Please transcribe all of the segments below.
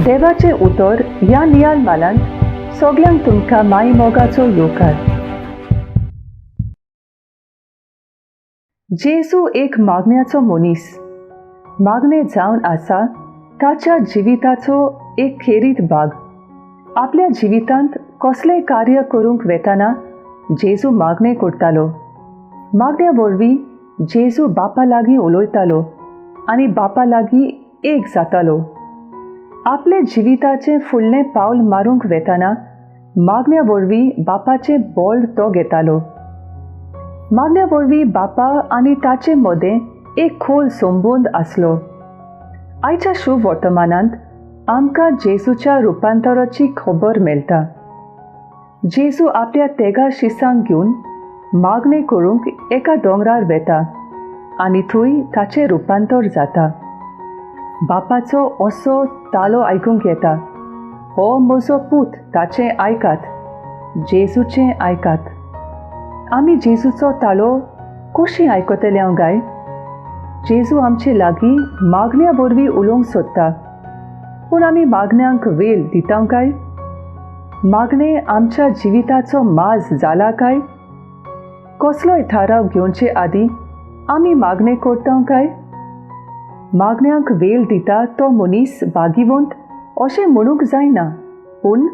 देवाचें उतर ह्या नियाल मालांत सगल्यांक तुमकां माई मोगाचो येवकार. जेजू एक मागण्याचो मनीस. मागणें जावन आसा ताच्या जिविताचो एक खेरीत भाग. आपल्या जिवितांत कसलेंय कार्य करूंक वेताना जेजू मागणें करतालो. मागण्या वरवीं जेजू बापा लागीं उलयतालो आनी बापा लागीं एक जातालो. आपले जिविताचें फुडलें पावल मारूंक वेताना मागण्या वरवीं बापाचें बळ तो घेतालो. मागण्या वरवीं बापा आनी ताचे मदें एक खोल संबंद आसलो. आयच्या शुभ वर्तमानांत आमकां जेजूच्या रुपांतराची खबर मेळटा. जेजू आपल्या तेगा शिसांक घेवन मागणें करूंक एका दोंगरार वेता आनी थंय ताचें रुपांतर जाता. बापाचो असो तालो आयकूंक येता, हो म्हजो पूत, ताचें आयकात, जेजूचें आयकात. आमी जेजूचो तालो कशी आयकतले हांव गाय? जेजू आमचे लागीं मागण्या वरवीं उलोवंक सोदता, पूण आमी मागण्यांक वेळ दिता काय? मागणें आमच्या जिविताचो माज जाला काय? कसलोय थाराव घेवचे आदीं आमी मागणें करता काय? मागण्यांक वेळ दिता तो मनीस भागिवंत अशें म्हणूंक जायना, पूण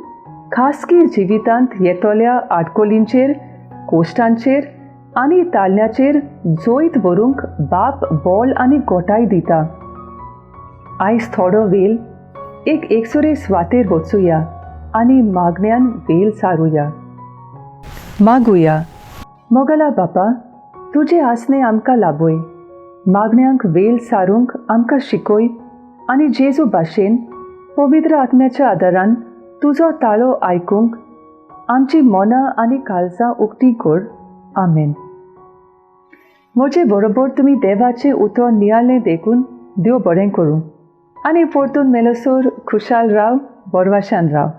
खासगी जिवितांत येतल्या आडकोलींचेर, कोश्टांचेर आनी तालण्याचेर जैत व्हरूंक बाप बॉल आनी गोटाय दिता. आयज थोडो वेळ एक एकसुरे सुवातेर वचुया आनी मागण्यान वेळ सारुया. मागुया. मोगला बापा, तुजे आसणे आमकां लाभय. मागण्यांक वेळ सारूंक आमकां शिकय आनी जेजू भाशेन पवित्र आत्म्याच्या आदारान तुजो ताळो आयकूंक आमची मनां आनी काळजां उक्ती कर. आमेन. म्हजे बरोबर तुमी देवाचें उतर नियाळ्ळें देखून देव बरें करूं आनी परतून मेलोसर खुशाल राव, बरवाशान राव.